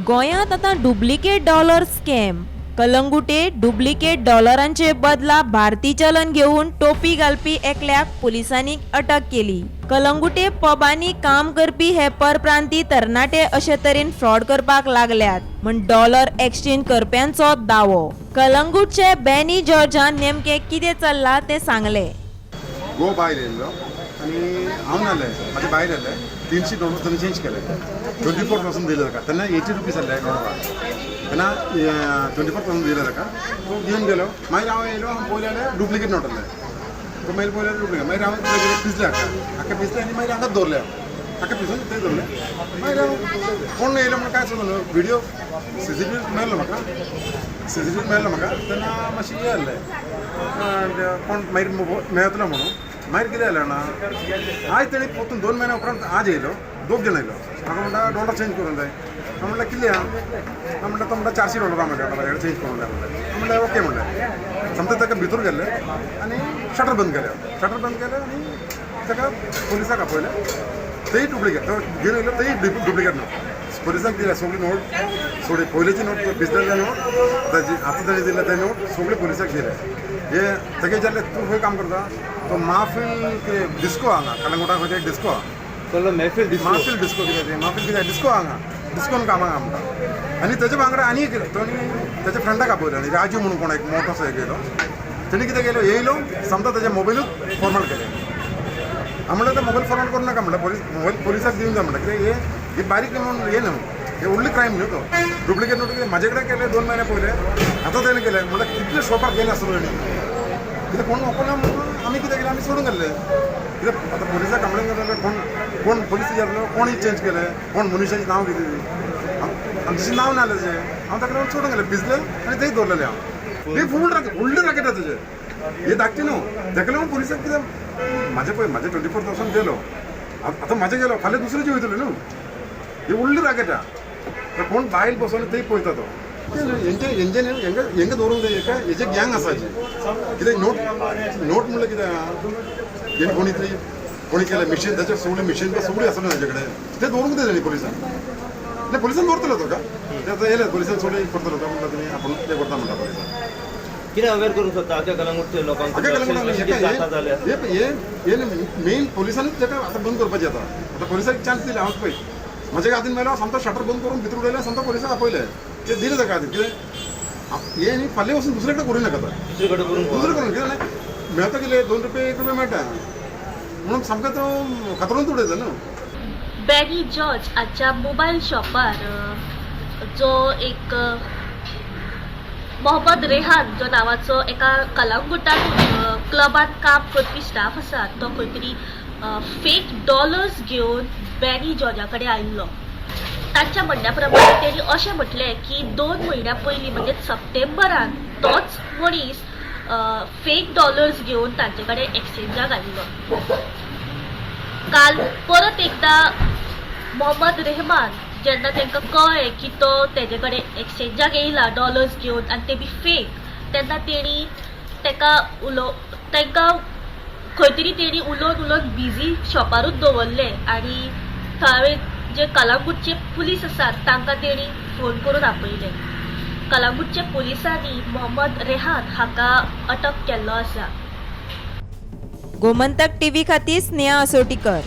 गोंयांत आतां duplicate dollar scam. कलंगुटे duplicate डॉलरांचे बदला भारतीय चलन घेवन टोपी घालपी एकल्याक पुलिसांनी अटक केली. कलंगुटे पबांनी काम करपी हे परप्रांती तरणाटे अशे तरेन फ्रॉड करपाक लागल्यात म्हण डॉलर एक्सचेंज करप्यांचो दावो. कलंगूटचे बॅनी जॉर्जान नेमकें कितें चल्लां तें सांगलें. गो बायल येयल्लो आनी हांव नासलें, म्हाजे बायल येयल्लें. 300 डॉलर ताणें चेंज केले. 24,000 दिले ताका. तेन्ना 80 रुपीज आहले डॉलराक. तेन्ना 24,000 दिले ताका. तो घेवन गेलो. मागीर हांव येयलो. हांव पळयलें जाल्यार डुप्लिकेट नोट आहले. तो मागीर पळयल्यार डुप्लिकेट. मागीर हांव पिजले हाका हाका पिजले आनी मागीर हांगाच दवरले. हांव हाका पिजून थंय दवरले. मागीर हांव कोण येयलो म्हणून कांय सोदलो. व्हिडियो सीसीटीव्ही मेळ्ळो म्हाका. सीसीटीव्ही मेळ्ळो म्हाका तेन्ना मातशें हें जालें, कोण मागीर मेळतलो म्हणून. मागीर कितें जालें जाणा, आयज तेणी परतून 2 म्हयन्या उपरांत आज येयलो. दोग जाण येयलो. म्हाका म्हणटा, डॉलर चेंज करूंक जाय. हांव म्हणल्यार, कितले आहा? हांव म्हणटा, तो म्हणटा, 400 डॉलर म्हणटा, म्हाज्या कडेन चेंज करूंक जाय म्हणलें. हांव म्हणलें, ओके म्हणलें. समजा ताका भितर गेल्ले आनी शटर बंद केलें. शटर बंद केलें आनी ताका पोलिसाक आपयलें. तेय डुप्लिकेट तो घेवन येयलो, तेय डुप्लिकेट नोट पोलिसाक दिले. सगळी नोट, सगळी पयलींची नोट, भिजलेले नोट, आतां ताणें दिले ते नोट सगळे पोलिसाक दिले. हे तेगे विचारलें, तूं खंय काम करता? तो माफील कितें डिस्को हांगा कलंगुटा खंय तरी डिस्को आहा. कसलो महफील डिस्को? माफील डिस्को कितें तें, माफील कितें डिस्को हांगा, डिस्कोन कामाक आमकां. आनी तेजे वांगडा आनी एक तो तेच्या फ्रेंडाक आपयलो आनी राजू म्हणून कोण एक मोटो सो येयलो. तेणी कितें केलो, येयलो, समजा तेजे मोबायलूच फॉर्मेट केले. हांव म्हणलें, ते मोबायल फॉर्मेट करूं नाका म्हणलें, पोलीस मोबायल पोलिसाक दिवन जाय म्हणलें. कित्याक हे हे बारीक म्हणून हे न्हू, हे व्हडली क्रायम न्हू. तो डुप्लिकेट नोट कितें म्हाजे कडेन केले 2 म्हयने पयले, आतां तेणें केलें म्हणल्यार कितले शॉपार गेले आसतलो तेणी. कित्याक कोण ओपन म्हणून आमी कितें केलें, आमी सोडून गेल्ले. कित्याक आतां पोलिसाक कंप्लेन करतले कोण? कोण पोलीस विचारलो, कोणी चेंज केले, कोण मनुष्याचें नांव कितें? आमचें नांव ना जालें तेजें. हांव ताका लागून सोडून गेलें. भिजलें आनी थंय दवरलेलें हांव. हे फूल रॅकेट, व्हडलें रॅकेट आसा तेजें. हे धाकटी न्हू. ताका लागून पोलिसाक कितें, म्हाजें पळय, म्हाजें 24,000 गेलो. आतां म्हाजें गेलो, फाल्यां दुसऱ्याचें वयतलें न्हू. हे व्हडली रॅकेट आहा. कोण बायल बसून थंय पळयता तो. हेंचे हेंचे हेंका हेंका दवरूंक जाय. हेका हेजे गँग आसा कितें. नोट नोट म्हणल्यार कितें आहा, हेणी कोणी तरी कोणी केलें मिशीन, ताचे सगळी मिशीन सगळी आसले ताचे कडेन. ते दवरूंक जाय तेणी पोलिसान. नाही, पोलिसान दवरतलो तो का ते आतां येयले पोलिसान, सगळी करतलो तो. म्हणटा, तुमी आपूण ते करता म्हणटा पोलिसान. कितें अवेअर करूंक सोदता आख्या कलंगूटच्या लोकांक? आख्या कलंगूटाक. अशें कितें जाता जाल्यार हे हे मेन पोलिसांनीच ताका आतां बंद करपाचें. आतां आतां पोलिसाक चान्स दिले. हांव पळय, म्हज्या हातीन मेलो, सामको शटर बंद करून भितर उडयलें, सामको पोलिसाक आपयले. ते दिले ताका हातीन. कितें हे न्ही, फाल्यां वचून दुसरे कडेन करूं नाका आतां. दुसरे कडेन करूंक. दुसरें करून कितें मेळता, कितें 2 रुपये, 1 रुपये मेळटा म्हणून सामको तो खातरून उडयता न्हू. बॅनी जॉर्ज हाच्या मोबायल शॉपार जो एक मोहम्मद रेहान जो नांवाचो एका कलंगुटातून क्लबांत काम करपी स्टाफ आसा, तो खंय तरी फेक डॉलर्स घेवन बॅनी जॉर्जा कडेन आयिल्लो. तांच्या म्हणण्या प्रमाणे तेणी अशें म्हटलें की 2 म्हयन्या पयलीं म्हणजे सप्टेंबरान तोच मनीस फेक डॉलर्स घेवन तांचे कडेन एक्सचेंजाक आयिल्लो. काल परत एकदां मोहम्मद रेहमान जेन्ना तांकां कळ्ळें की तो तेजे कडेन एक्सचेंजाक येयला डॉलर्स घेवन आनी ते बी फेक, तेन्ना तेणी ताका उलो तांकां खंय तरी तेणी उलोवन उलोवन बिजी शॉपारूच दवरले आनी थळावे जे कलांगूटचे पुलीस आसात तांकां तेणी फोन करून आपयले. कलांगूटच्या पुलिसांनी मोहम्मद रेहान हाका अटक केल्लो आसा. गोमंतक टीव्ही खातीर स्नेहा असोटीकर.